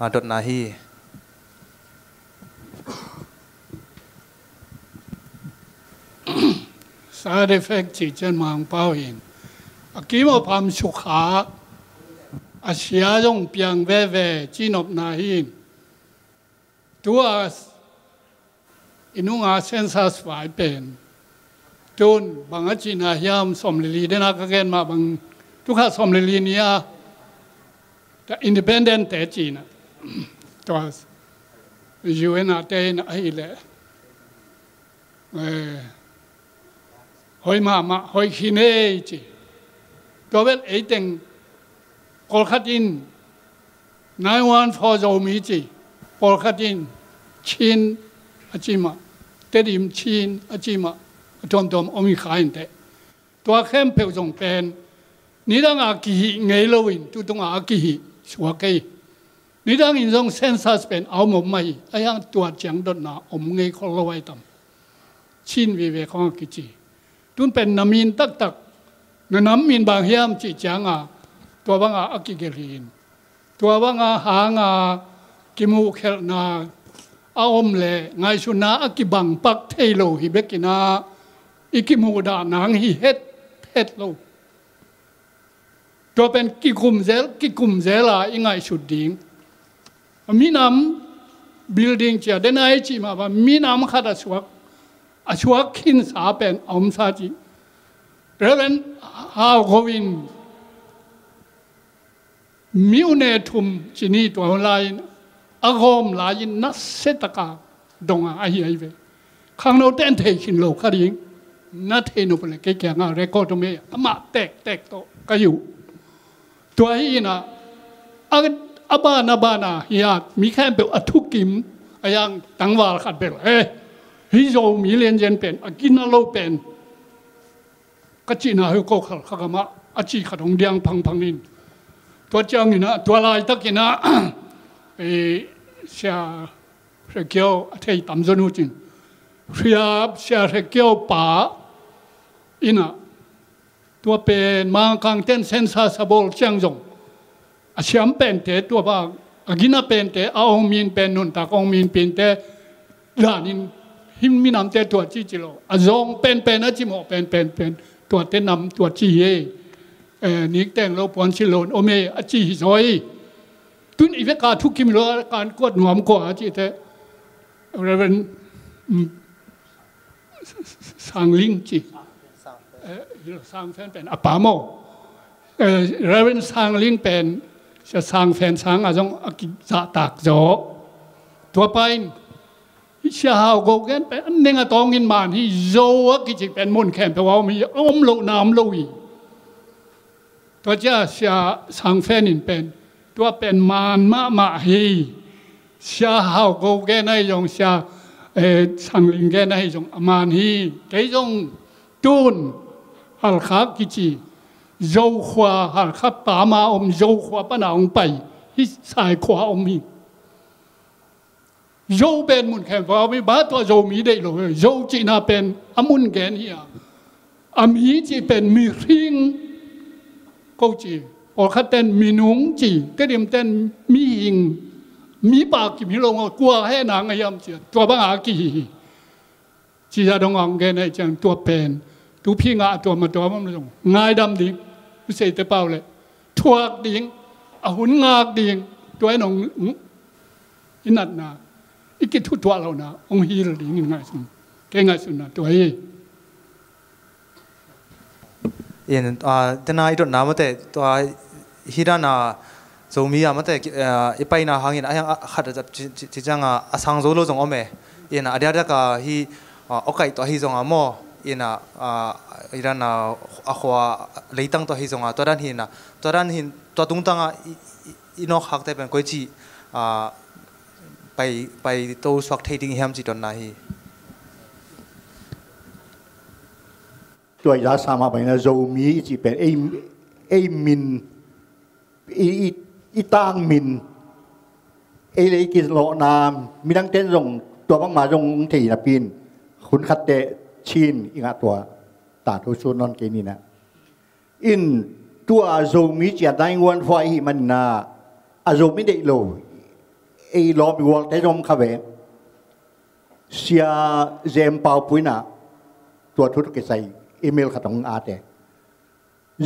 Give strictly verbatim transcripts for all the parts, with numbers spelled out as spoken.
a dotna hi. Side effect cih ciang Mangpau in a kim a pham sukha, a sia zong piang veve ci nopna hi. Tua i nunga census vai pen tun bang a cihna hiam, sawm le li dena ka gen mah bang, tukha sawm le li ni a, ta independent te cihna. Tua U N a te in ahi leh, eh, hoih mahmah, hoih khin ei ci. Tua bel ei teng pawlkhat in nine one four Zomi ci, pawlkhat in Chin a ci mah, Tedim Chin a ci mah, a tuamtuam om hi kha in teh. Tua khempeuh zong pen nidang a kihih ngei loin tutung a kihih suak ei. Nidang in zong census pen a om om mah hi, a hiang tua ciang dotna om ngei khol lo ai tam. Chin vive khong a kici. Tun pen na min taktak, na nam min bang hiam cih cianga tua banga a kigelh hi in. Tua banga hanga kimuhkhelhna a om le ngaihsutna a kibang pak thei lo hi bekin ah i kimuhdah nang hi het het lo. Tua pen kikum zel, kikum zel a i ngaihsut ding. Minam building cia den a i cih mah bang minam khat a suak, a suak khinsa pen a omsa cih. Reverend Hau Go in mi u ne thum ci ni tua hun lai-in a gawm lai-in nasia taka donga ahi ahi ve. Khangno ten thei khin lo kha ding, na thei nop le kei kianga record om e, amah tektek tawh ka hi uh. Tua hi inah a, a bana bana hi a mi khempeuh a thukim a yang tangval khat bel e, hi Zomi lianzian pen a gina lo pen ka cihna hi ko khal kha gamah a cih khat hong diang phangphang in. Tua cianginah tua laitakinah e, sia Hre Kio a thei tam zon uh cin. Hria sia Hre Kio pa inah tua pen Mangkang ten census a bawl ciang zong a siam pente tua bang, a gina pente, a ong min pen nuntak ong min pente danin him minamte tua ci ci lo. A zong penpen a cimawh penpenpen tuate nam tua ci hi. Eh, nikteng lo puan silon om e a ci hi zaw hi. Tun i veka thukim lo a kan kuat nuam kua a cihte Reverend, mm, Sangling ci. Eh, Sangfen pen a pa maw. Eh, Reverend Sangling pen sia Sangfen sang a zong a kizahtak zaw. Tua pa in sia Hau Go gen pen a neng a tawngin man hi zo a kici pen mun khempeuh a om hi, a om lo na om lo hi. Tua cia sia Sangfen in pen tua pen man mahmah hi. Sia Hau Go gen ahi zong, sia, eh, Sangling gen ahi zong a man hi. Kei zong tun Halkha kici Zokhua, Halkha pama om Zokhua pana hong pai hi, Saikhua om hi. Zo pen mun khempeuh a om hi, bang tua Zomi deih lo hi. Zo cihna pen a mun gen hi a, a mi cih pen mihring ko ci, pawlkhat ten minung ci, Tedim ten mihing, mipa kim hi lo ngol, kua hehna ngei hiam ci a, tua banga a kihi hi. Cih zah dong a hong gen ahi ciang tua pen tu phi ngah a tuam a tuam om zong ngaidam ding, u seite pau le thuak ding, a hun ngak ding, tua in hong i natna, i kithutuah lohna hong hil ding in ngaihsun, kei ngaihsunna tua hi. In, ah, tena i dotna mate tua hi dana Zomi a mate, ah, i paina hangin a hiang a khat a ci, ci, ci cianga a sang zo lo zong om e. In, a diakdiak a hi, ah, awkaih tua hi zonga maw. In, ah, ah, hi dana a khua leitang tua hi zonga tua dan hi na, tua dan hin tua tungtanga i, i, i nawkhakte pen koici, ah, pai, pai to suak thei ding hiam ci donna hi. Tua i za sa mah bangin a Zomi i cih pen ei, ei min, i, i, i tang min, ei le i kilawhna, midang ten zong tua bangma zong hong thei napi in hun khatte Chin i ngah tua ta thu su non kei nina. In tua Zomi cia nine one four i hih manina a Zomi deih lo ei lawm i gualte zong om kha ve. Sia Jem Pau Pu in ah tua thu tawh kisai email khat hong at e.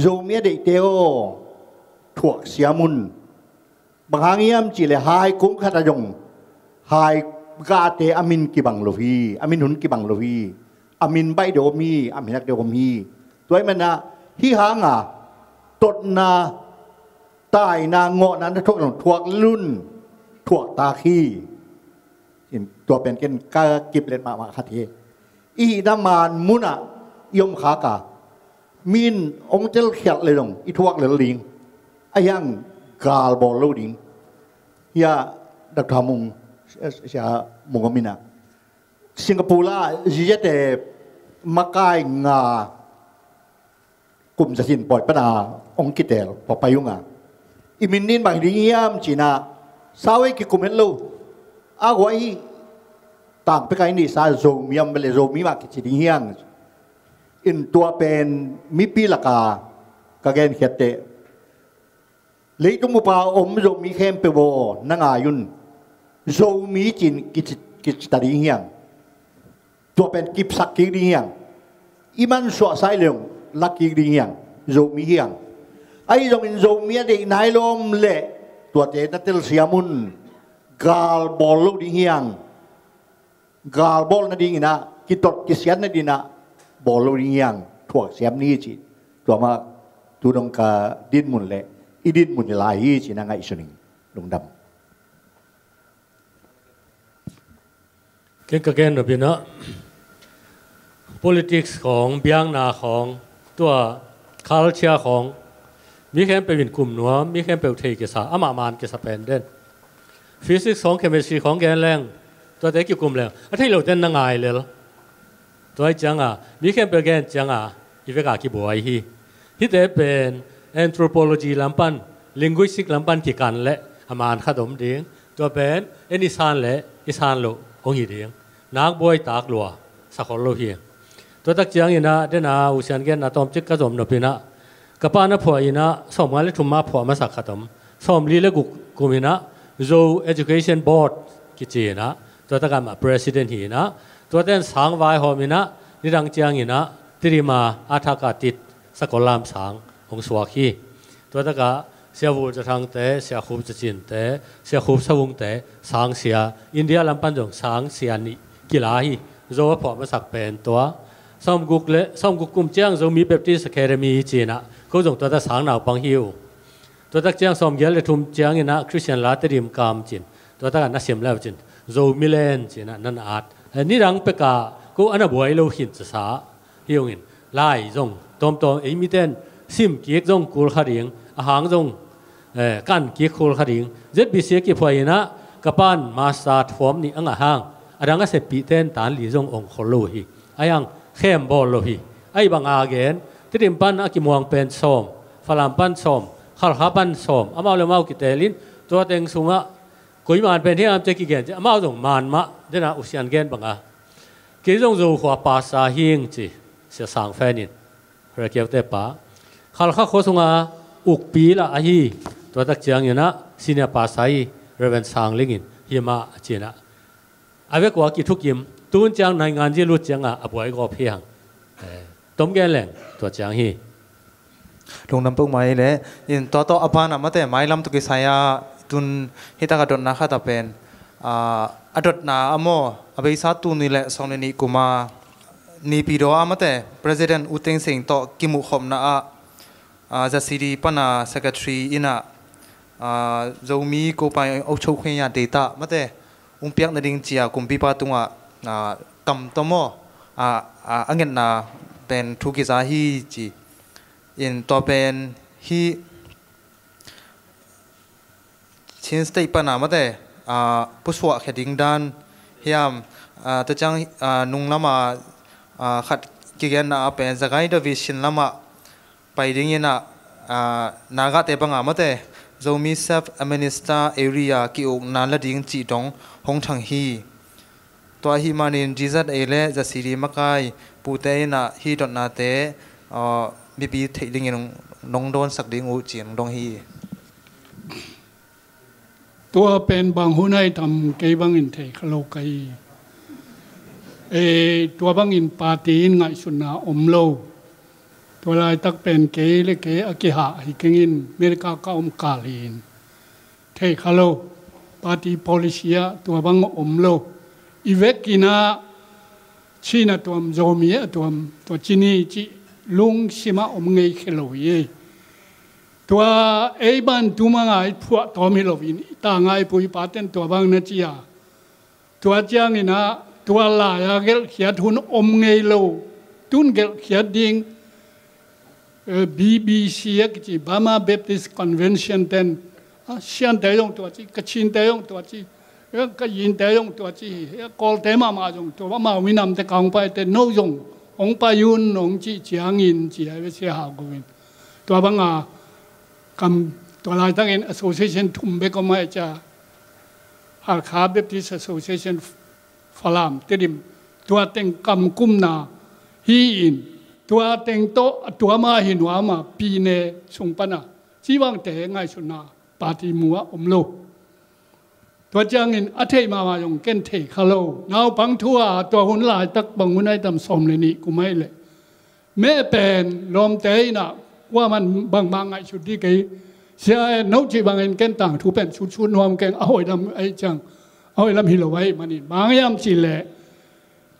Zomi a deihte aw, thuak siam un. Bang hang hiam cih leh hai kung khat ah zong hai gahte a min kibang lo hi, a min hun kibang lo hi. A min baih deuh om hi, a min hak deuh om hi. Tua ahih manin ah hih hang a totna, taina, ngawhna na thuak lo, thuak lel un, thuak tak hi. In tua pen ken ka kiplet mahmah khat hi. I hihna man mun ah i om khak a, mi in hong telkhialh leh zong i thuak lel ding. Ahi hang gal bawl lo ding. Hiah Doctor Mung, Sia Mung om in ah, Singapore ah ziate makai nga kum za sin pawi pan a hong kiteel pawpai ung a, i min nin bang hi ding hiam ci-in ah, sau ei kikum het lo. A guai hi, tangpi ka i neihsa Zomi om ve leh Zomi mah kici ding hi hang. In tua pen mipi lak a ka genkhiat teh, leitung bup a om Zomi khempeuh aw, na ngai un. Zomi ci-in kici, kici ta ding hi hang. Tua pen kipsak kik ding hi hang. I mansuahsa hi leh zong la kik ding hi hang. Zomi hi hang. Ahi zongin Zomi a deih nai lo om leh tuate na telsiam un. Gal bawl lo ding hi hang. Gal bawl nadingin ah, kitot kisiat nadingin ah bawl lo ding hi hang, thuak siam ni ci. Tua mah tu dong ka dinmun leh i dinmun hi lai hi ci-in ah ngaihsun ing. Lungdam. Ken ka gen nop in ah, politics khawng, biakna khawng, tua culture khawng, mi khempeuh in kum nuam, mi khempeuh thei kisa, amah man kisa pen den. Physics khawng, chemistry khawng gen leng, tuate kikum leng a thei lote'n na ngai lel. Tua ahih ciangin mi khempeuh gen ciangin i vek a kibuai hi. Hihte pen anthropology lam pan, linguistic lam pan kikan leh a man khat om ding. Tua pen en i san leh i san loh hong hi ding. Nak buai tak lua, sa khol lo hi. Tua tak ciangin ah, den a U Sian genna tawmcik ka zom nop in ah, ka pa'n a phuah in ah, sawmnga leh thum ah phuah masak khat om. Sawmli leh guk kum in ah Zo Education Board kici in ah, tua tak ah amah president hi in ah, tuate'n sang vaihawm in ah, nidang ciangin ah Tedim a, a thak a tit sakol lam sang hong suak hi. Tua tak ah Sia Vul Za Thangte, Sia Khup Za Cinte, Sia Khup Sa Vungte, sangsia, India lam pan zong sangsia nih kila hi. Zo a phuah masak pen tua. Sawmguk leh, sawmguk kum ciang Zomi Baptist Academy ci in ah, ko zong tua tak sang naupang hi uh. Tua tak ciang sawmgiat leh thum ciangin ah Christian La Tedim Kam ci in, tua tak ah na sim leu cin, Zomi Land ci in ah na na at. Eh, nidang pek a ko a na buai lo khin cisa hi ung in, lai zong tawmtawm ei mite'n sim kik zong kul kha ding, a hang zong, eh, kan kik kul kha ding. Z B C a kiphuah in ah ka pa'n master form nih a ngah hang, a dang a seppihte in tan li zong ong khol lo hi. Ahi hang khem bawl lo hi. Ahi bang a gen, Tedim pan a kimuang pen sawm, Falam pan sawm, Khalkha pan sawm, amau leh amau kiteel in, tua teng sungah koi man pen hiam ci a kigen ciang, amau zong man mah, den a U Sian gen bang a, kei zong Zo khua pastor hi ing ci, Sia Sang Phen in, Rekiaute pa. Khalkha khua sunga ukpi lah ahi, tua tak ciangin ah senior pastor hi, Reverend Sang Ling in, hi mah ci in ah, a vek ua kithukim, tun ciang naingan zia lut ciangin a buai gawp hi hang. Eh, tom gen leng tua ciang hi. Lungdam peuhmah hi leh, in tua tawh a ban ah mate, mailam tawh kisai a, tun hi tak a dotna khat a pen, ah, a dotna a maw, a beisa tul nih leh sawmnih kum a, Naypyidaw a mate, President U Thein Sein tawh kimuhkhopna ah, ah, Z C D pan a Secretary in ah, ah, Zomi Kopai Aung Kyaw Hkien a deih ta mate, hong piak nading ci a kumpipa tungah, ah, tam tawm aw, ah, ah, a ngetna pen thu kiza hi ci. In tua pen hih Chin State pan a mate, ah, pusuah khia ding dan hiam, ah, tua ciang, ah, nung lam a, ah, khat kigenna ah pen Sagaing Division lam ah pai dingin ah, ah, Nagate bang a mate, Zomi Self Administer Area ki-ukna la ding cih dong hong thang hi. Tua ahih manin G Z A leh Z C D makai pute in ah hih dotnate, ah, mipi theih dingin nong dawnsak ding uh ci-in dong hi. Tua pen bang hun ahi tam kei bangin thei kha lo ka hi. E, tua bangin party in ngaihsutna om lo. Tua laitak pen kei le kei a kihah hi keng in America ka om kal hi in. Thei kha lo. Party policy ah tua bang om lo. I vekin ah Chin a tuam, Zomi a tuam, tua ci ni cih lungsim ah om ngei khe lo hi. Tua ei bantuk manga i phuahtawm hi loin, i tanga i pu i paten tua bang na ci a. Tua ciangin ah, tua lai-a gelhkhiat hun om ngei lo, tun gelhkhiat ding, eh, B B C a kici, Burma Baptist Convention ten, ah, Siante zong tua ci, Kachinte zong tua ci, eh, Kayinte zong tua ci, eh, Kawlte mahmah zong tua, amau minamte ka hong paite, no zong hong pai un hong cih ciangin, ci a, sia hau ko in. Tua banga, kam, tua laitakin association thum bek om ahih ciang, Hakha Baptist Association, Falam, Tedim, tua teng kamkumna hi in, tua teng tawh a tuama hi nuama, pine sung pana, ci bangte ngaihsutna, party mu ah om lo. Tua ciangin a theih mahmah zong ken thei kha lo. Naupang thu a tua hun laitak bang hun ahi tam sawm le nih kum ahi leh. Meh pen lawmte in ah kua man bangmah ngaihsut dih kei. Sia en no cih bangin ken tangthu pen sutsut nuam keng a hoih lam ahi ciang. A hoih lam hi lo ahi manin. Bang hiam cih leh.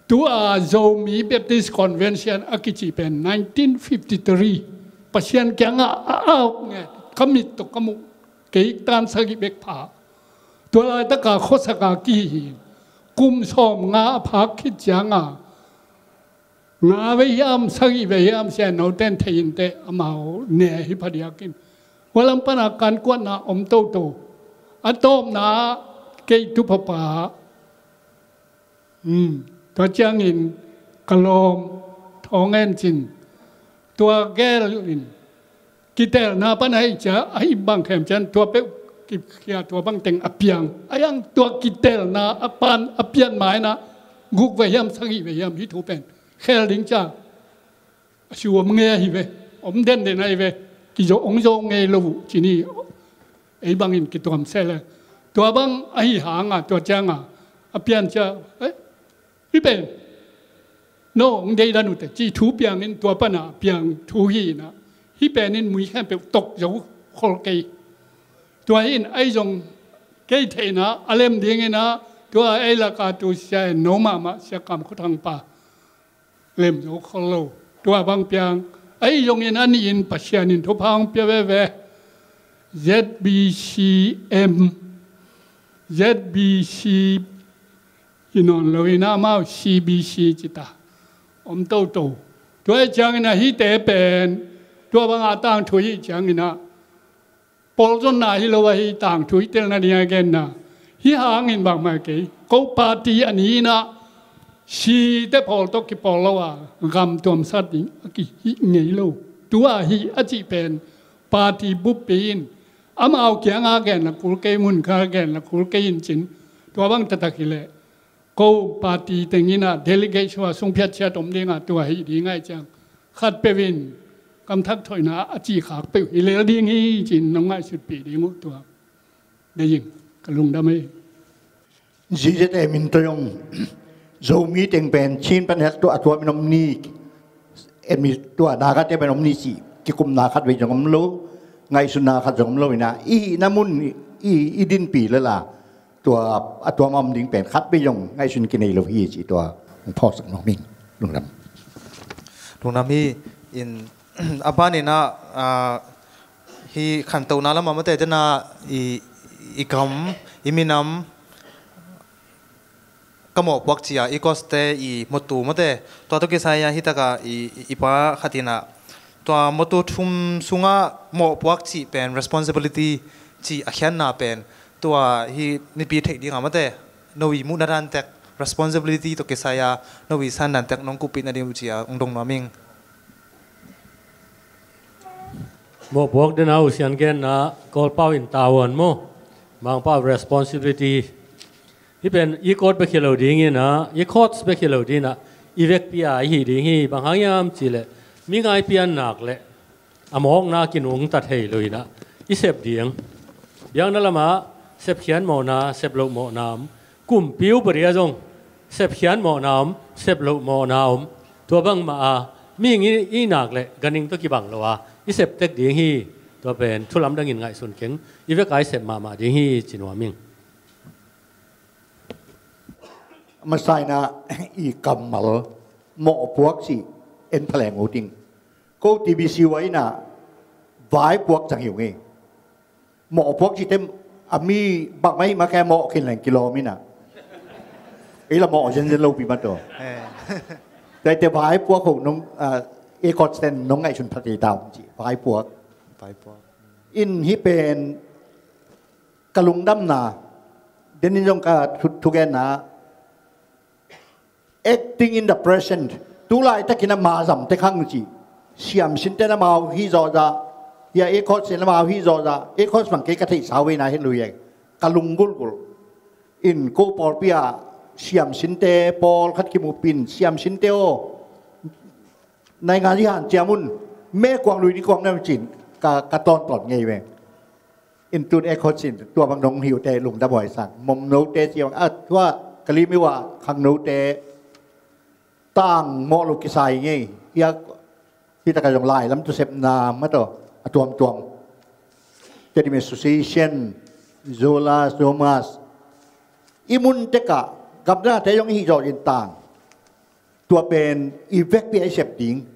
Tua Zomi Baptist Convention a kici pen nineteen fifty-three. Pasian kiangah a auk nge. Ka mit tawh ka muh. Kei tan sagih bek pha. Tua laitaka khuasaka kihi hi. Kum sawm nga a phak khit cianga. Nga vei hiam, sagih vei hiam, sian no ten thei in teh amau ne hi phadiakin. Hua lam pana kan kuatna om toto. A tawpna kei tu papa. Hmm. Tua ciangin ka lawm thawng en cin. Tua gel in. Kitelna pan ahi cia, ahi bang khem cian, tua peuh kikhia tua bang teng a piang. Ahi ang tua kitelna a pan a pian mai na, guk ve hiam, sagih ve hiam, hi thu pen. Khel ding cia, a si om ngei ahi ve, om den den ahi ve, kizo ong zo ngei lo, cini, ei bangin kituam se le. Tua bang ahi hanga, tua cianga, a pian cia, eh, Hi pen, no, ong dei dan ute, ci thu piangin tua pana piang thu hi na. Hi penin mui khempeuh tok zo khol kei. Tua hin, ei zong kei theihna, a lem dingin a, tua ei laka tu sia en no mahmah, sia kam khuthang pa. Lem zo khol lo. Tua bang piang, ei zongin a nihin Pasian in thupha ong pia veve. Z B C M, Z B C, hi nawn lo in amau C B C ci ta. Om toto. Tua hi ciangin a hite pen. Tua banga tangthu hi ciangin a. Pawlzonna hi lo a hi tangthu hi telna ding a genna. Hi hangin bangmah kei. Ko party a ni in a. Site pawl tawh kipawl lo a. Gam tuamsat ding a kihih ngei lo. Tua hi a cih pen. Party buppi in. Amau kianga genna kul kei mun kha genna kul kei in cin. Tua bang taktak hi leh. Ko party tengin a delegate sua sung phiat ciat om ding a tua hi ding ai ciang. Khat peuh in kam thak thoihna a ci khak peuh hi lel ding hi cin nong ngaihsutpih ding uh tua. Dei ing ka lungdam hi. Z Z M in tua zong Zomi teng pen Chin pan het tua a tuam in om ni. Em i tua Naga te pen om ni ci kikumna khat vei zong om lo. Ngaihsutna khat zong om lo ina. I hihna mun i, i dinpi lala. Tua a tuam a om ding pen khat vei zong ngaihsun kinei lo hi ci tua hong phawksak nuam ing. Lungdam. Lungdam hi in a panin a, a, hi khantohna lamah mate tena i, i kam, i minam ka mawhpuak cia, i cause te i mawhtu mate. Tua tawh kisai a hi taka i, i, i pa khat in a tua mawhtu thum sungah mawhpuak cih pen responsibility cih a khiatna pen tua hi mipi theih dingah mate no i muhna dan tek responsibility tawh kisai a no i san dan tek nong kuppih nading uh ci a hong dong nuam ing. Mawhpuak dena uh sian genna Kawlpau in tavuan maw? Mangpau responsibility. Hi pen i code bek hi lo ding ina, i codes bek hi lo ding ina, i vekpi a i hi ding hi, bang hang hiam cih leh mi ngai pian nak leh a mawkna kinungta thei lo ina i sep ding. Biakna lamah Sepkhiat mawhna, sep loh mawhna om. Kumpi upadi ah zong sepkhiat mawhna om, sep loh mawhna om. Tua bangmah a, mihing i, i nak le ganhing tawh kibang lo a, i sep tek ding hi. Tua pen thu lamdangin ngaihsun keng. I vek a i sep mahmah ding hi ci nuam ing. Masa in ah, i kammal mawhpuak cih en phaleng uh ding. Ko T B C Y in ah vaipuak zang hi uh ngei. Mawhpuak cihte a mi bangmah hih mah kei mawh khin leng kilawm in ah. Ei la mawh zenzen lo pi mah tawh. Eh. Tua ahih teh vaipuak ho nong, ah, e kawt sen nong ngaihsun phat ei ta uh ci. Vaipuak. Vaipuak. In hih pen ka lungdamna, den in zong ka thu, thugenna, acting in the present. Tu laitakin amah zam tek hang ci. Siamsinte na mau hi zawzah. Hia e kawt sin na mau hi zawzah. E kawt bang kei ka theihsa uh ei na het lui e. Ka lung gulgul. In ko pawlpi ah siamsinte pawlkhat kimupin. Siamsinte aw. Naingan i hanciam un. Mekuang lui ni kuang na cin. Ka, ka tawntawn ngei ve. In tun e kawt sin, tua bang nong hi uh teh lungdam huai sang. Momnote ci bang, ah, tua Kalim i uh a khangnote tang mawh lo kisai ngei. Hia, hih takah zong lai lam tu sepna mah tawh a tuamtuam. Tedim Association, Zola, Zomas. I mun tekah, gamdangte zong i hih zawh in tang. Tua pen i vekpi a i sep ding.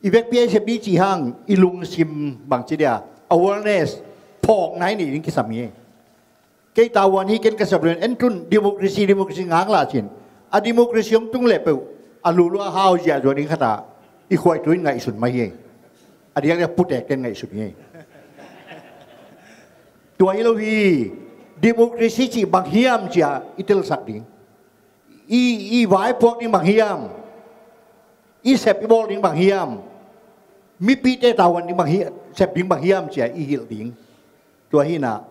I vekpi a i sep ding cih hang i lungsim bangci dia, awareness, phawkna i neih ding kisam hi. Kei tavuan hi ken ka sep lo in, en tun democracy, democracy ngak lah cin. A democracy hong tung leh peuh a lulu a hau ziahzuah ding khat ah i khuaitu in ngaihsun mah hi. A diakdiak putekte in ngaihsun hi. Tua hi lo hi. Democracy cih bang hiam ci-a i telsak ding. I, i vaipuak ding bang hiam? I sep i bawl ding bang hiam? Mipite tavuan ding bang hiam, sep ding bang hiam ci-a i hilh ding. Tua hi in ah,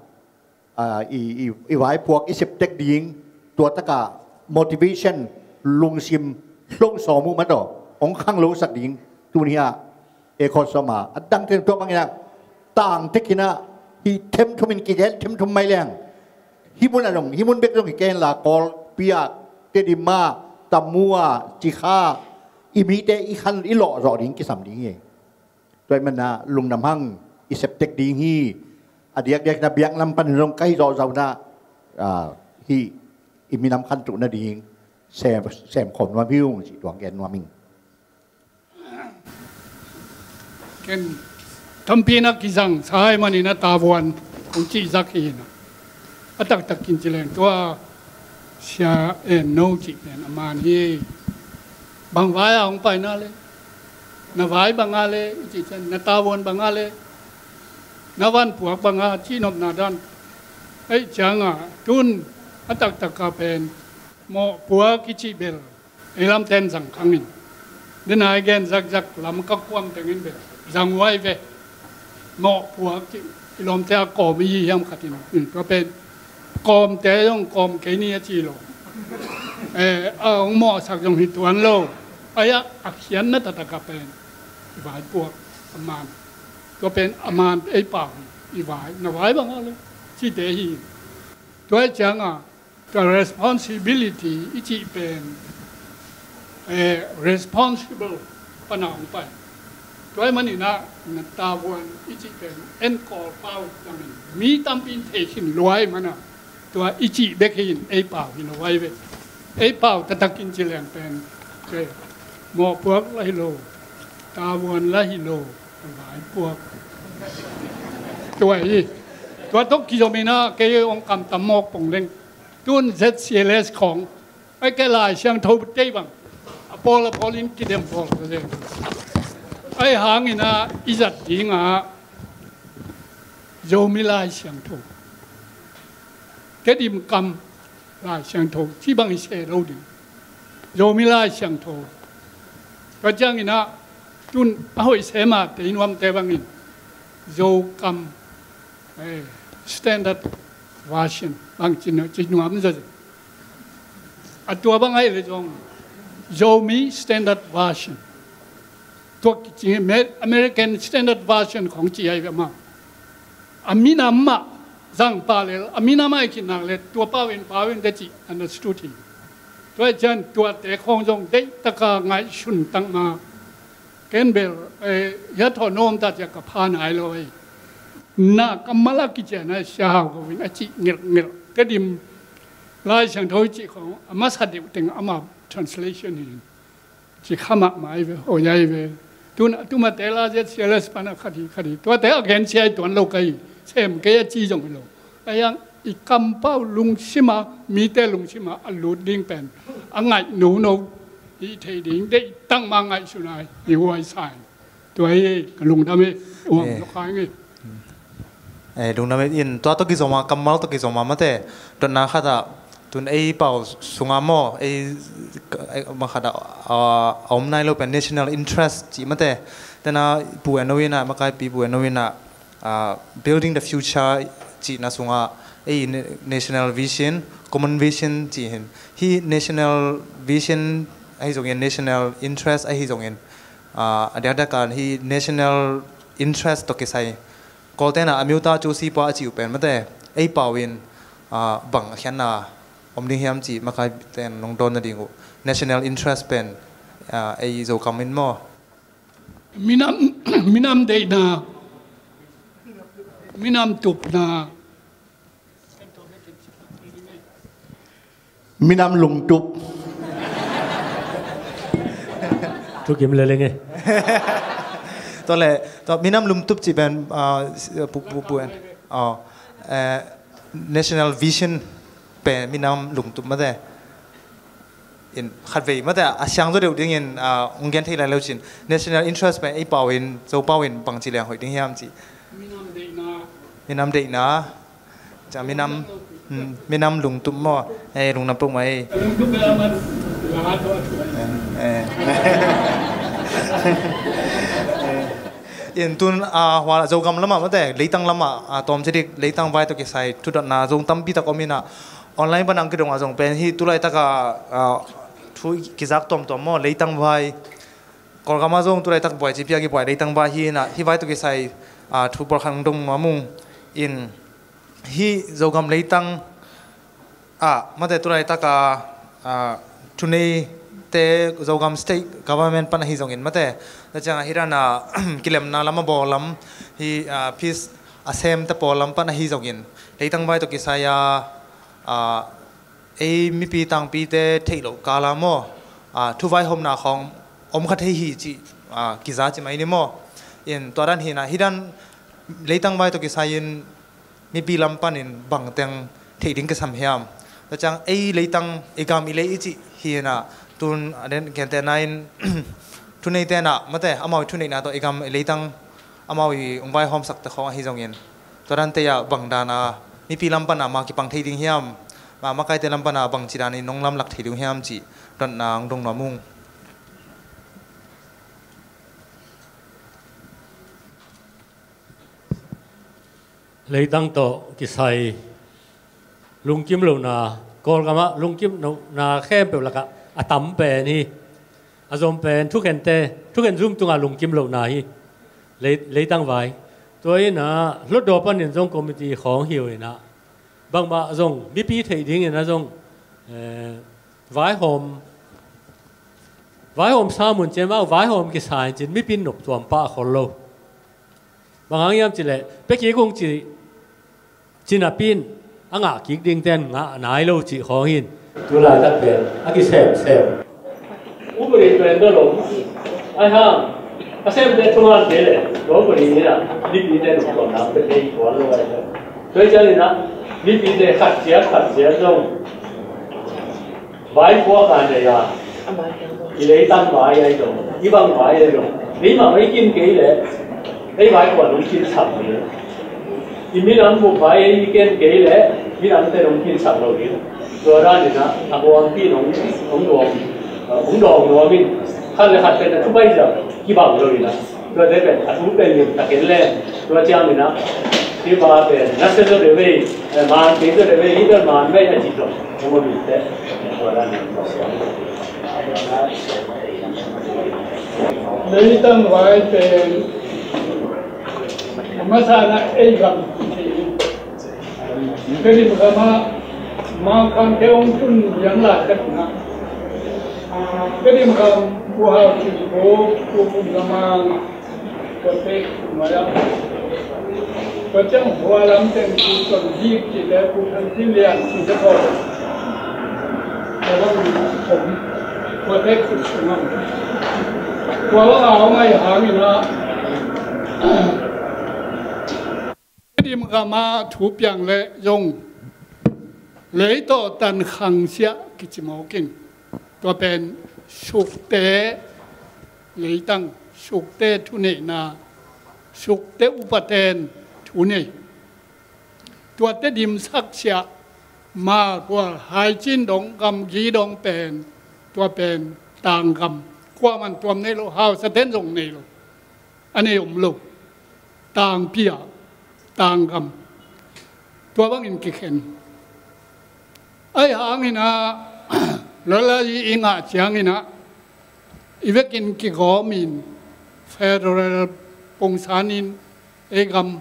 ah, i, i, i vaipuak i sep tek ding. Tua takah motivation, lungsim, hlong sawm uh mah tawh hong khanglosak ding. Tun hi ah, e kawt sawm a, a dangte tua bangin ah tang tek in ah, hih themthum in kigen themthum mai leng. Hih mun ah zong, hih mun bek zong hi kei hen la, Kawlpi ah, Tedim ah, Tamu ah, Cikha, i mite i khan i lawh zawh ding kisam ding hi. Tua ahih manin ah lungdam hang, i sep tek ding hi. A diakdiak in ah biaknam pan zong ka hih zawhzawh in ah, ah, hih i minam khantoh nading sem, sem khawm nuam hi ung cih tuang gen nuam ing. Ken tampi na kizang sa ahih manin a tavuan kong cihzak hi na. A taktak kin ci leng tua Sia En No cih pen a man hi. Bang vai a hong pai na le, na vai bang a le i cih ciang, na tavuan bang a le, na vanpuak bang a cih nopna dan. Ei ciang a tun a taktak a pen mawhpuak i cih bel ei lamten zang khang in. Denai gen zakzak lam ka kuam tengin bel zang huai ve. Mawhpuak cih i lawmte a kawm i hi hiam khat in. Tua pen kawmte zong kawm kei ni a ci lo. Eh, a hong mawhsak zong hi tuan lo. Ai a, a khiatna taktak a pen i vaipuak a man. Tua pen a man ei pau hi. I vai, na vai bang a lo cihte hi. Tua ciang a tua responsibility i cih pen, eh, responsible pan a hong pai. Tua ahih manin ah na tavuan i cih pen en kawl pau zangin mi tampi in thei khin lua ahih manin ah tua i cih bek hi in ei pau hi lo ai ve. Ei pau taktak in ci leng pen, eh, mawhpuak la hi lo, tavuan la hi lo, vaipuak. Tua hi. Tua tawh kizom in ah kei hong kamtam mawk pong leng. Tun Z C L S khawng, ai, kei Lai Siangtho tei bang a pawl a pawl in kidem pawl ka zeng. Ai hang in ah i zat ding ah Zomi Lai Siangtho, Tedim kam Lai Siangtho cih bang i se lo ding. Zomi Lai Siangtho. Tua ciang in ah tun a hoih se mah tei nuamte bangin Zo kam, eh, standard version bang ci nuam, ci nuam zaw. A tua bang ahih leh zong Zomi Standard Version. Tua kici Amer-, American Standard Version khawng ci ahih ve mah. A minam mah Zang pa lel a minam a i khin nak le tua pau in pau in te cih an a suti. Tua i cian tuate khawng zong deihtaka ngaihsun takma ken bel hia thaw nawm ta cia ka pha nai lo ei. Na kammal a kician a sia hau ko in a cih ngelhngelh Tedim Lai Siangtho i cih khawng a masa deuh teng ama translation hi. Ci kha mahmah i ve, hoi ai ve. Tun a tuma te la zia sialas pana khat hi khat hi. Tuate a gen sia i tuan lo ka hi. Sem kei a ci zong hi lo. A yang i kampau lungsima mite lungsima a lut ding pen a ngaih nono hi thei ding deih tangma ngaihsun ai hi huai sai. Tua hi ka lungdam hi. Uang lo khai ngi. Eh, lungdam in tua toki zoma kammal toki zoma mate dotna khata tun ei pau sunga maw ei makhata a om nai lo pen national interest cih mate tena pu eno ina makai pi pu eno ina building the future cihna sunga ei national vision, common vision cih hin hi national vision ahi zongin national interest ahi zongin a diakdiakan hi national interest toki sai Kawltena a miuta cu sipa a cih uh pen mate ei pau in bang a khiatna om ding hiam cih makai ten nong dawn nading uh national interest pen ei Zokam in maw? Minam minam deihna minam tupna. Minam lungtup. Thukim leleng e. Tua le tua minam lungtup cih pen pu pu pu en national vision pen minam lungtup mate. In khatvei mate a siang zaw deuh dingin ong gen thei lai lo cin national interest pen ei pau in Zo pau in bangci leng hoih ding hiam cih. Minam deihna. Minam lungtup maw? Ei lungna puk mai. In tun a hua Zogam lamah mate leitang lamah a tawm cidik leitang vai tawh kisai thudotna zong tampi tak om inah online panang kidong a zong pen hi tulaitak a thu kizak tuamtuam maw leitang vai Kawlgam ah zong tulaitak buai cipi a kibuai leitang vai hi inah hi vai tawh kisai thu pawlkhat hong dong nuam ung in hi Zogam leitang ah mate tulaitak a thuneite Zogam state government pan ahi zongin mate na ciang ahi dana kilemna lam a bawl lam hi peace a semte pawl lam pan ahi zongin leitang vai tawh kisai a ei mipi tangpite theih loh kala maw thu vaihawmna khawng om kha thei hi cih kiza ci mai ni maw? In tua dan hinah hi dan leitang vai tawh kisai in mipi lam panin bangteng theih ding kisam hiam? Tua ciang ei leitang i gam i lei i cih hinah tun a den gentehna in thuneite nah mate amau i thuneihna tawh i gam i leitang amau i ong vaihawmsakte khawng ahi zongin tua dante ah bang dana mipi lam pana ma kipang thei ding hiam? Ma makaite lam pana bangci danin nong lamlak thei ding hiam cih dotna ong dong nuam ung. Leitang tawh kisai lungkim lohna Kawlgamah lungkim lohna khempeuh lakah a tam pen hi. A zom pen thukhente thukhen zum tunga lungkim lohna hi. Leitang vai tua inah hlutdaw panin zong committee khawng hi uh inah bangmah zong mipi theih dingin a zong vaihawm vaihawm samun ciamau vaihawm kisain cin mipin noptuam pah a khol lo. Bang hang hiam cileh pekik ung ci cinapin a ngah kik dingten ngah nai lo cih khawng hin. Tulaitak pen a kisemsem. Upadi pen dolo ai hang a semte thungan te le upadi nina mipite noptuam nang pe tei kuan lo ai. Tua cianina mipite khat ciat khat ciat zong Vai kua ka nei a, i leitang vai ai dong, i bang vai ai dong. Ei mah ei kin kei leh ei vai kua nong kin sak ni. I minam bup vai ei ken kei leh minamte nong kin sak lo ding. Tua danin ah a buangpi nong nong duang nong duang nuam in khat le khat pen a thubai zang kibang lo in ah. Tua te pen a thu pen lim takin le tua ciangin ah hi va pen na se zo de vei man kei zo de vei hi pen man vei a ci dong. Leitang vai pen a masa na ei gam ci. Tedim gamah Mangkangte hong tun lian laitak in ah, Tedim gam Pu Hau Cin Khup, Pu Pum Za Mang, tuate tun mai ah, tua ciang hua lam teng Pu Tuan Zik cih le Pu Thang Cin Lian cih te tawh, tua bang om, tuate tun sung ah, tua bang a hong aih hangin ah, Tedim gamah thu piang leh zong lei tawh tan khang siah kici mawk in, tua pen Sukte leitang, Sukte thuneihna, Sukte upaten thu nei. Tua Tedim sak siah, Malpual, Haicin dong, Gamgi dong pen, tua pen Tanggam. Kuaman tuam nei lo, hausaten zong nei lo, a nei om lo. Tangpi ah, Tanggam, tua bangin kikhen. Aih hangin ah, lala i, i ngah ciangin ah, i vekin kigawm in, federal pungsan in, ei gam,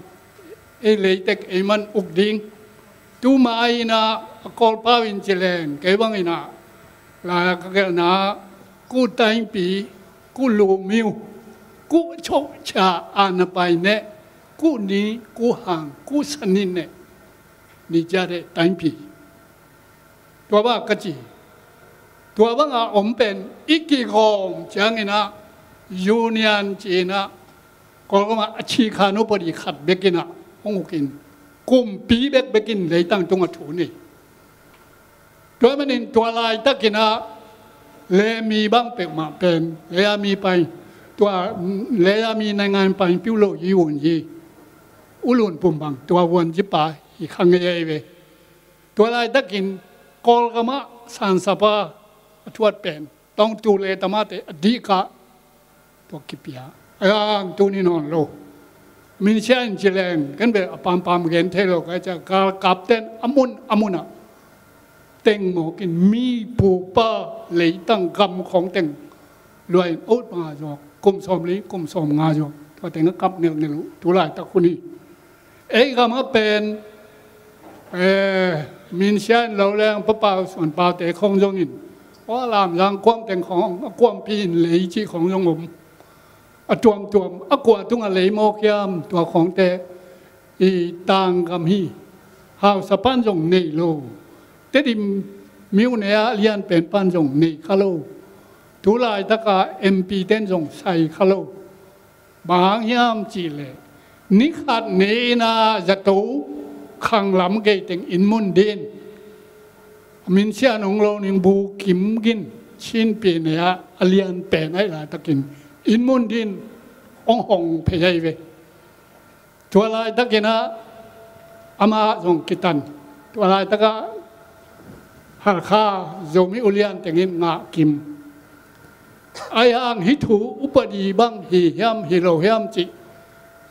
ei leitek ei man uk ding. Tuma in ah, a Kawlpau in ci leng, kei bangin ah, lai a ka gelhna, ku taingpi, ku lumiu, ku chohcha a na pai neh, ku ni, ku hang, ku sanin neh, ni cia de taingpi. Tua bang ka ci. Tua bang a om pen i kigawm ciangin ah, union ci-in ah, Kawlgam ah a ci khan upadi khat bekin ah hong uk in, kumpi bekbekin leitang tungah thu nei. Tua manin tua laitakin ah, leimi bang peuhmah pen, leia mi pai, tua, leia mi naingan pai piu lo hi un hi. U Lun Pum bang, tua vuan zipa hi kha ngei ei ve. Tua laitakin Kawlgam ah sansapa a thuat pen, tawngtu le tamate a dihkah, tua kipia. Ai ang tuni nawn lo. Minsia in ci leng, ken bel a pampam gen thei lo, ka cia galkapten a mun a mun ah teng mawkin mi pupa leitang gam khawng teng luai in ot panga zuak, kum sawm li, kum sawm nga zuak, tua teng a kap ngelngel uh, tu laitak hun hi. Ei gam ah pen, eh, minsia in lo leng, papau suanpaute khawng zongin, aw, Lamzang kuam teng khawng, a kuampi in lei cih khawng zong om. A tuamtuam, a kua tungah lei mawk hiam, tua khawngte, i Tanggam hi, hausa pan zong nei lo. Tedim miu nei a lian pen pan zong nei kha lo. Tu laitaka M P ten zong sai kha lo. Bang hang hiam cih leh, ni khat ni-in ah zato khanglam gei teng inn mun din, minsia nung lo ning Bu Kim Gin, Chin Pyi Ne ah a lian pen aih laitakin inn mun din hong hong phei ahi ve. Tua laitakin ah amah zong kitan. Tua laitakah Halkha Zomi ulian tengin ngah kim. Ahi hang hih thu upadi bang hi hiam hi lo hiam cih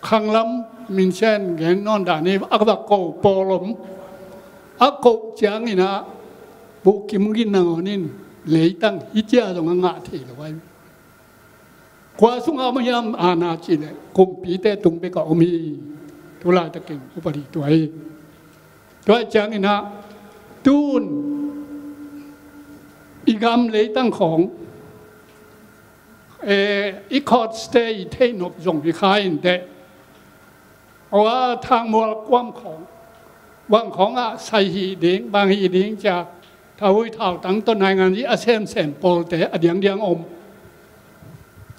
khanglam minsia in gen nawn dah ni. A va ko pawl om, a koh ciangin ah Bu Kim Gin nangawn in leitang hih cia zong a ngah thei lo ahi. Kua sungah om hiam, ana cih leh kumpite tung bekah om hi. Tu laitakin upadi tua hi. Tua ciangin ah tun i gam leitang khawng, eh, i court stay i theih nop zong hi kha in teh. Aw, Thangmual kuam khawng, bang khawngah sai hih ding, bang hih ding cia, thahui thautang tawh naingan i a semsem pawlte a diangdiang om.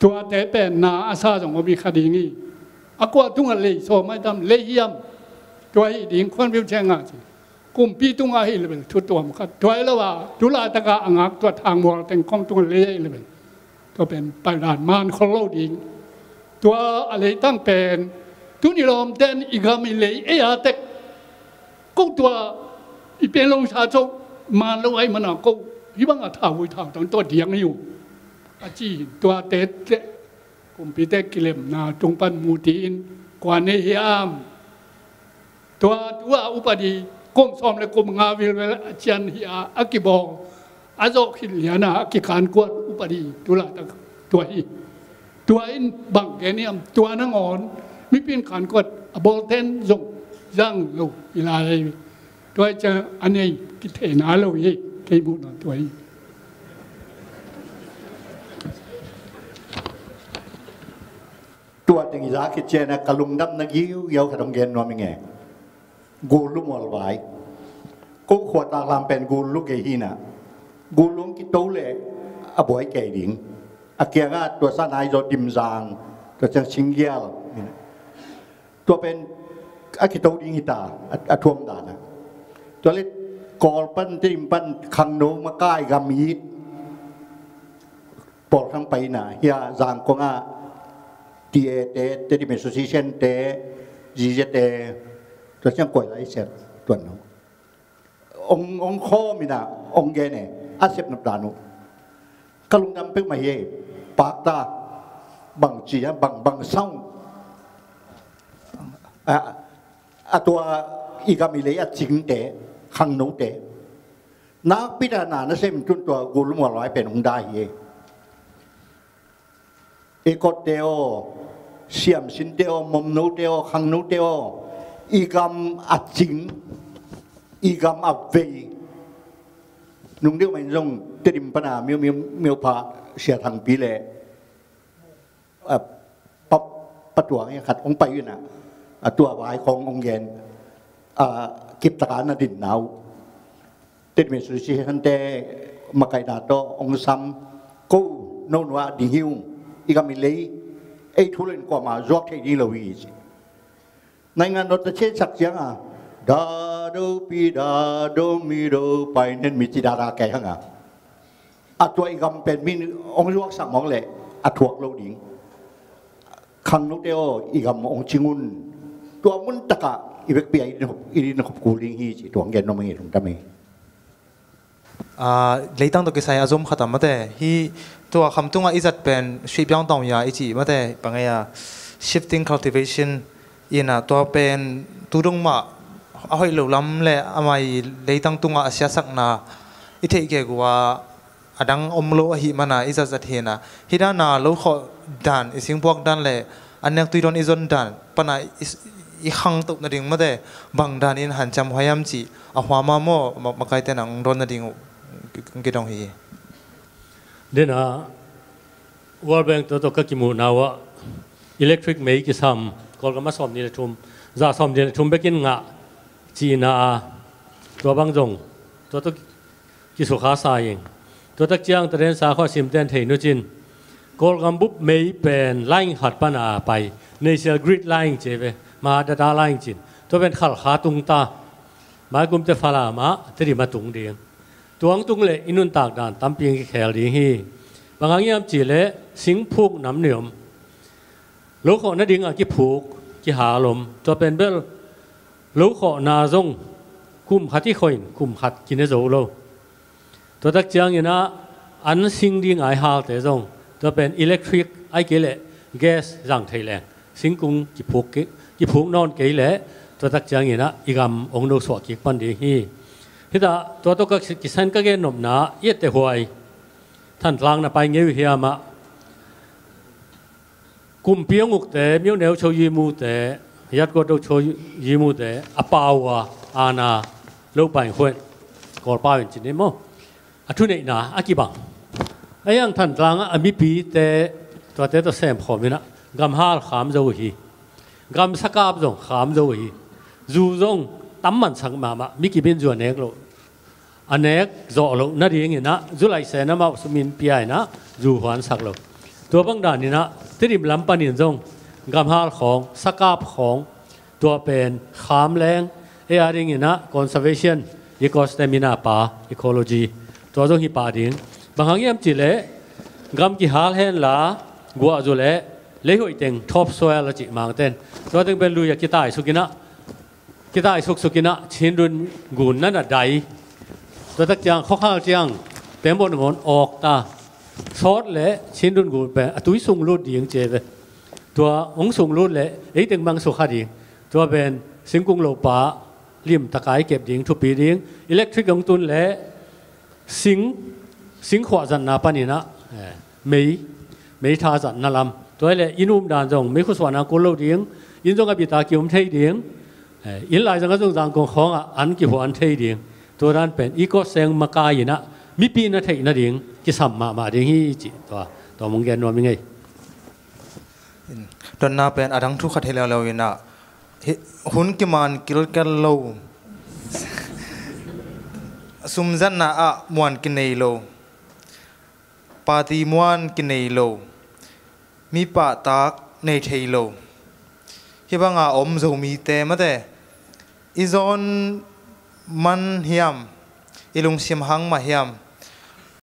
Tuate pen na a sa zong om hi kha ding hi. A kua tungah lei sawm ahi tam, lei hiam? Tua hih ding khuan viu ciangah ci. Kumpi tungah hi le bel thu tuam khat. Tua hi lo a, tu laitakah a ngak tua Thangmual teng khawng tungah lei ahi le bel, tua pen paidan man khol lo ding. Tua a leitang pen tuni lawmten i gam i lei ei a tek. Ko tua i pen lo sa co man lo ahi mana ko hih bangah thahui thautang tua diang hi uh. A ci hi. Tuate teh kumpite kilemna tung pan mu tiin, kua nei hiam? Tua tua upadi kum sawm le kum nga vilvel a cian hi a, a kibawl, a zawh khit liana a kikankuat upadi tu laitak tua hi. Tua in bang gen hiam? Tua nangawn mipi in kankuat a bawlten zong zang lo hi lai. Tua ciang a nei kitheihna lo hi, kei muh nawn tua hi. Tua teng i za khit ciangin ka lungdamna giugiau khat hong gen nuam ing e. Gullu mualvai. Ko khua taklam pen gullu kei hi na. Gullu hong kito leh a buai kei ding. A kiangah tua sanai zaw dimzang, tua ciang singgial. Tua pen a kito ding hi ta, a, a thuam dan a. Tua leh Kawl pan, Tedim pan, khangno makai gam it. Pawlkhang paina, hia Zangkong ah T A te, Tedim Association te, Z Z te, tua ciang koi lai siat tuan no. Ong, ong khawm ina, ong gen e, a sep nop dan uh. Ka lungdam peuhmah hi e, pakta, bang ci a, bang, bang sound. A, a tua i gam i lei a cingte, khangnote. Nakpi tak na, na sem tun tua gullu mualvai pen ong dai hi e. Ekotte aw, siamsinte aw, momnote aw, khangnote aw, i gam a cing, i gam a vei. Nung deuh mah in zong Tedim pana miu, miu, miu pha Sia Thangpi le, a, pa, pa tuang e khat ong pai ina, a tua vai khong ong gen, a, kiptaka na din nau. Tedim Association te makaihna tawh ong sam, ko no nua ding hi ung, i gam i lei, ei thu len kuama zuak thei ding lo hi ci. Naingan dot a ciansak cianga, da do pi da do mi do pai nen mi ci dada kei hanga. A tua i gam pen mi ong zuaksak mawk leh a thuak lo ding. Khangnote aw, i gam ong cing un. Tua mun takah i vekpi a i din khop, i din khop kul ding hi ci tuang gen nuam ing e, lungdam e. A, leitang tawh kisai a zom khat a mate. Hih tua khamtungah i zat pen sweet biang tawng ya i cih mate. Bang e a shifting cultivation ina tua pen tu dong mah a hoih lo lam le amah i leitang tungah a siasakna i theih kei gua a dang om lo ahih mana i zatzat hi na. Hih dana lo khawh dan, i singpuak dan le an nek tui dawn i zon dan pana i, i khangtoh nading mate bang danin hanciam huai hiam cih a hua ma maw, ma, makaite nang dawn nading uh kidong hi. Dena World Bank tawh tawh ka kimuhna uah electric mei kisam Kawlgam a sawm ni le thum, za sawm ni le thum bekin ngah cihna a, tua bang zong tua tawh kisukha sa ing. Tua tak ciang tadensa khuah simten thei nucin Kawlgam bup mei pen line khat pana pai, national grid line ci ve, Mahadada line cin, tua pen khalkha tungta, maikumte Falam ah Tedim a tung ding. Tuang tung le i nuntak dan tampi kikhel ding hi. Bang hang hiam cihleh singphuk nam nei om. Lo khawh nading a kiphuk, kihal om. Tua pen bel lo khawhna zong kum khat i khawh in kum khat kine zo lo. Tua tak ciangin ah an sing ding a i halte zong tua pen electric ai kei leh gas zang thei leng singkung kiphuk, kiphuk nawn kei leh tua tak ciangin ah i gam ong no suah kik pan ding hi. Hitah tua tawh ka kisan ka gen nopna i etteh huai Thantlang na pai ngei uh hiam ah, Kumpiang ukte, Myo Neo Cho Yi Mu te, Yat Go Do Cho Yi Mu te a pau a, ana lo pai khuan Kawlpau in cin ni maw, a thuneihna a kibang. A hiang Thantlang a mipite tuate tawh sem khawm inah gam hal kham zo hi. Gam sakap zong kham zo hi. Zu zong tam mansak mahmah, mi kip in zu a nek loh, a nek zawh loh nadingin ah zu laih sen amau sumin pia inah zu huansak lo. Tua bang danin ah Tedim lam panin zong gam hal khawng, sakap khawng, tua pen kham leng, ei a dingin ah conservation, ecosystem in a pa, ecology, tua zong hi pah ding. Bang hang hiam cihleh gam kihal henla guah zu le leihoih teng, top soil a cih Mangten, tua teng pen lui a kitai suk inah, kitai suksuk inah Chindun gun nan a dai. Tua tak ciang khuakhal ciang pembon ngon awk ta. Sawt le Chindun gun pen a tui sung lut ding ci ve. Tua hong sung lut le ei teng bang sukha ding. Tua pen singkung lopa lim taka i kep ding, thupi ding. Electric hong tun le sing, singkhuah zatna panin ah, eh, mei, mei tha zatna lam. Tua hi leh inn umdan zong mei khusuahna kul lo ding, inn zong a bita ki-um thei ding. Eh, inn lai zong a zong Zangkong khawngah an kihuan thei ding. Tua dan pen i kawseng makai inah mipi na theih nading kisam mahmah ding hi ci. Tua, tua mong gen nuam i ngei. Tuanna pen a dang thu khat hi leuleu inah, hi, hun kiman kilkel lo, sumzatna ah muan kinei lo, party muan kinei lo, mi pahtak nei thei lo. Hih banga om Zomite mate, i zawn man hiam, i lungsim hang mah hiam,